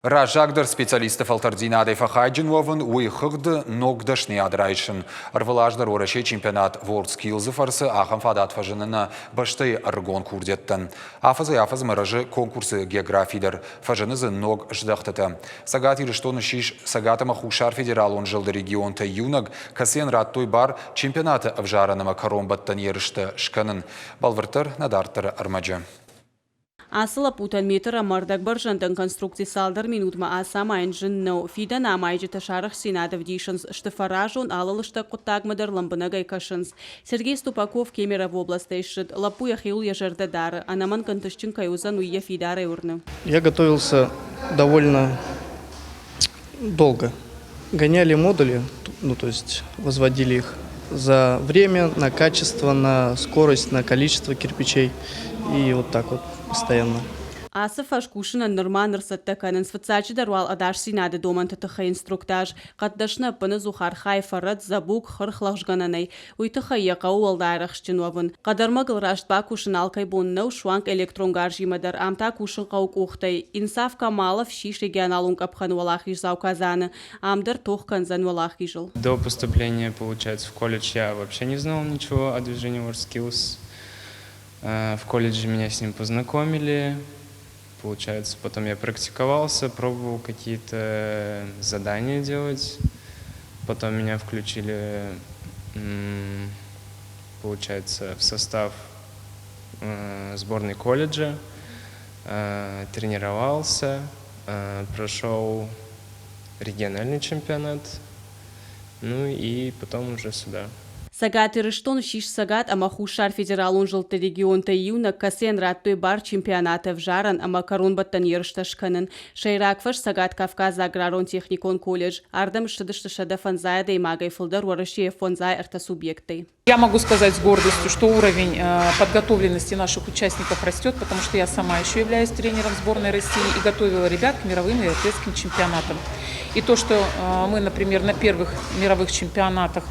Раззагдӕр специалистты фӕлтӕрддзинадӕй фӕхайджын уӕвын, уый хыгъды ног дӕсныйад райсын. Ӕрвылаз дӕр Уӕрӕсейы чемпионат WorldSkills-ы фӕрцы ахӕм фадат фӕзыны нӕ бӕстӕйы ӕрыгон курдиӕттӕн. Афӕдзӕй-афӕдзмӕ рӕзы конкурсы географи дӕр, фӕзыны дзы ног здӕхтытӕ. Цӕгат Ирыстон ссис Цӕгат ӕмӕ Хуссар федералон зылды регионтӕй иунӕг, кӕцыйӕн радтой бар чемпионаты ӕвзарӕн ӕмӕ кӕронбӕттӕн ерыстӕ скӕнын. Бӕлвырддӕр нӕ дарддӕры ӕрмӕджы. Ацы лӕппутӕн метр ӕмӕ ӕрдӕг бӕрзӕндӕн конструкци цалдӕр минутмӕ ацамайын зын нӕу. Фидӕны амайджытӕ сарӕхстдзинад ӕвдисынц, сты фӕразон, алы лыстӕг хъуыддагмӕ дӕр лӕмбынӕгӕй кӕсынц. Сергей Ступаков Кемерово областӕй ссыд. Лӕппу йӕхиуыл йӕ зӕрдӕ дары. Ӕнӕмӕнг ӕнтыстджын кӕй уыдзӕн, уый йӕ фидарӕй уырны. Я готовился довольно долго. Гоняли модули, ну то есть возводили их за время, на качество, на скорость, на количество кирпичей. И вот так вот постоянно. Ацы фӕз кусынӕн нырма ныр цӕттӕ кӕнынц фыццаджыдӕр уал ӕдасдзинады домӕнты тыххӕй инструктаж. Хъӕддӕсны ӕппыныдзух архайы фӕрӕт, дзӕбуг, хырх лӕгъзгӕнӕнӕй. Уый тыххӕй йӕ хъӕуы уӕлдай арӕхстджын уӕвын. Хъӕдӕрмӕгыл раст бакусын алкӕй бон нӕу, суанг электрон гарзимӕ дӕр. Ам та кусын хъӕуы къухтӕй. Инсаф Камалов ссис регионалон къӕпхӕны уӕлахиздзау Казаны. Ам дӕр тох кӕндзӕн уӕлахизыл. До поступления, получается, в колледж я вообще не знал ничего о движении WorldSkills. В колледже меня с ним познакомили. Получается, потом я практиковался, пробовал какие-то задания делать. Потом меня включили, получается, в состав сборной колледжа. Тренировался, прошел региональный чемпионат, ну и потом уже сюда. Цӕгат Ирыстон ссис Цӕгат ӕмӕ Хуссар федералон зылдты регионтӕй иунӕг, кӕцыйӕн радтой бар чемпионаты ӕвзарӕн ӕмӕ кӕронбӕттӕн ерыстӕ скӕнын. Сӕйраг фӕз Цӕгат-Кавказы аграрон-техникон колледж. Ардӕм ссыдысты 150 адӕймагӕй фылдӕр Уӕрӕсейы 53 субъектӕй. Я могу сказать с гордостью, что уровень подготовленности наших участников растет, потому что я сама еще являюсь тренером сборной России и готовила ребят к мировым и европейским чемпионатам. И то, что мы, например, на первых мировых чемпионатах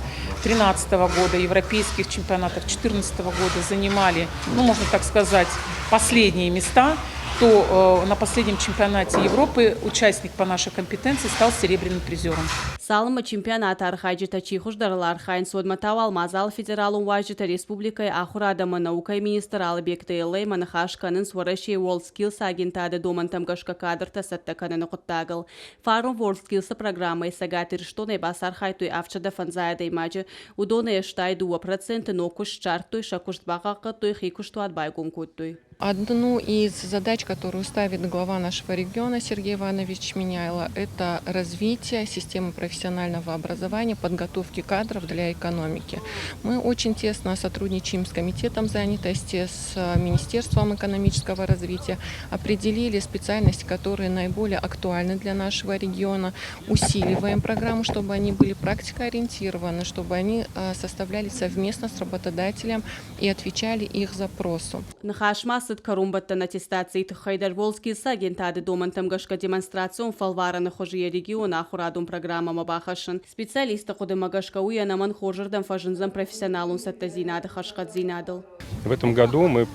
2013 года, европейских чемпионатах 2014 года занимали, ну, можно так сказать, последние места, то на последнем чемпионате Европы участник по нашей компетенции стал серебряным призером. Цалынмӕ чемпионаты архайджытӕ чи хуыздӕрыл архайынц, уӕдмӕ та уал мадзалы федералон уазджытӕ республикӕйы ахуырад ӕмӕ наукӕйы министр Алыбегты Эллӕимӕ ныхас кӕнынц Уӕрӕсейы WorldSkills агентады домӕнтӕм гӕсгӕ кадртӕ цӕттӕ кӕныны хъуыддагыл. Фарон WorldSkills-ы программӕйы Цӕгат Ирыстонӕй бацархайдтой 705 адӕймаджы. Уыдонӕй 82% ног куыст ссардтой, сӕ куыст бахъахъхъӕдтой, хи куыстуат байгом кодтой. Одну из задач, которую ставит глава нашего региона Сергей Иванович Меняйло, это развитие системы профессионального образования, подготовки кадров для экономики. Мы очень тесно сотрудничаем с Комитетом занятости, с Министерством экономического развития, определили специальности, которые наиболее актуальны для нашего региона, усиливаем программу, чтобы они были практикоориентированы, чтобы они составлялись совместно с работодателем и отвечали их запросу. Ныхас ма цыд кӕронбӕттӕн аттестацийы тыххӕй дӕр WorldSkills агентады домӕнтӕм гӕсгӕ демонстрацион фӕлварӕны хуызы йӕ регионы ахуырадон программӕмӕ бахӕссын. Специалистты хъуыдымӕ гӕсгӕ уый ӕнӕмӕнг хорзырдӕм фӕзындзӕн профессионалон цӕттӕдзинады хӕрзхъӕддзинадыл. В этом году мы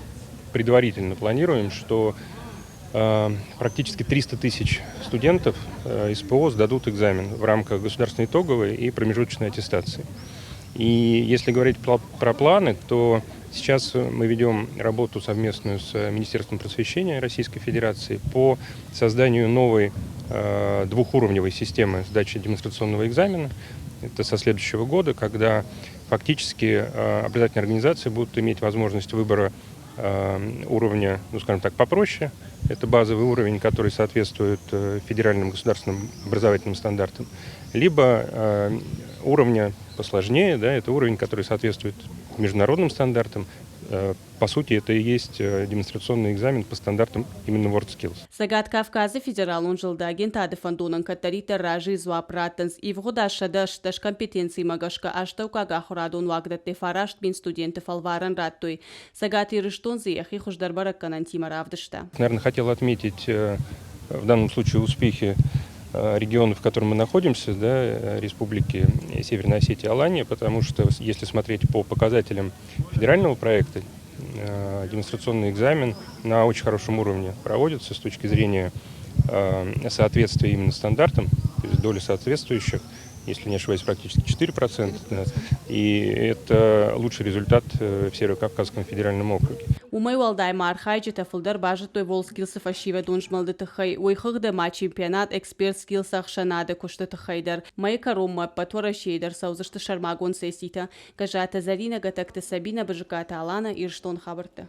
предварительно планируем, что практически 300 тысяч студентов СПО сдадут экзамен в рамках государственной итоговой и промежуточной аттестации. И если говорить про планы, то сейчас мы ведем работу совместную с Министерством просвещения Российской Федерации по созданию новой двухуровневой системы сдачи демонстрационного экзамена. Это со следующего года, когда фактически образовательные организации будут иметь возможность выбора уровня, ну, скажем так, попроще. Это базовый уровень, который соответствует федеральным государственным образовательным стандартам. Либо уровня посложнее, да, это уровень, который соответствует международным стандартам. По сути, это и есть демонстрационный экзамен по стандартам именно WorldSkills. Цӕгат Кавказы федералон зылды агентады фӕндонӕн кӕддӕриддӕр разыйы дзуапп раттынц. Ивгъуыд аз 118 компетенцимӕ гӕсгӕ астӕуккаг ахуырадон уагдӕттӕй 9000 студенты фӕлварӕн радтой. Цӕгат Ирыстон дзы йӕхи хуыздӕр бӕрӕггӕнӕнтимӕ равдыста. Наверное, хотел отметить в данном случае успехи региона, в котором мы находимся, да, Республики Северная Осетия Алания, потому что если смотреть по показателям федерального проекта, демонстрационный экзамен на очень хорошем уровне проводится с точки зрения соответствие именно стандартам, то есть доля соответствующих, если не ошибаюсь, практически 4%. Да, и это лучший результат в Северо-Кавказском федеральном округе. Уымӕй уӕлдай ма архайджытӕ фылдӕр базыдтой WorldSkills-ы фӕсивӕдон змӕлды тыххӕй, уый хыгъды ма чемпионат Expert Skills ӕхсӕнады куысты тыххӕй дӕр. Мӕйы кӕронмӕ ӕппӕт Уӕрӕсейы дӕр цӕудзысты сӕрмагонд сесситӕ. Гӕззаты Зӕринӕ, Гӕтӕгты Сабинӕ, Бызыккаты Алана, Ирыстон хабӕрттӕ.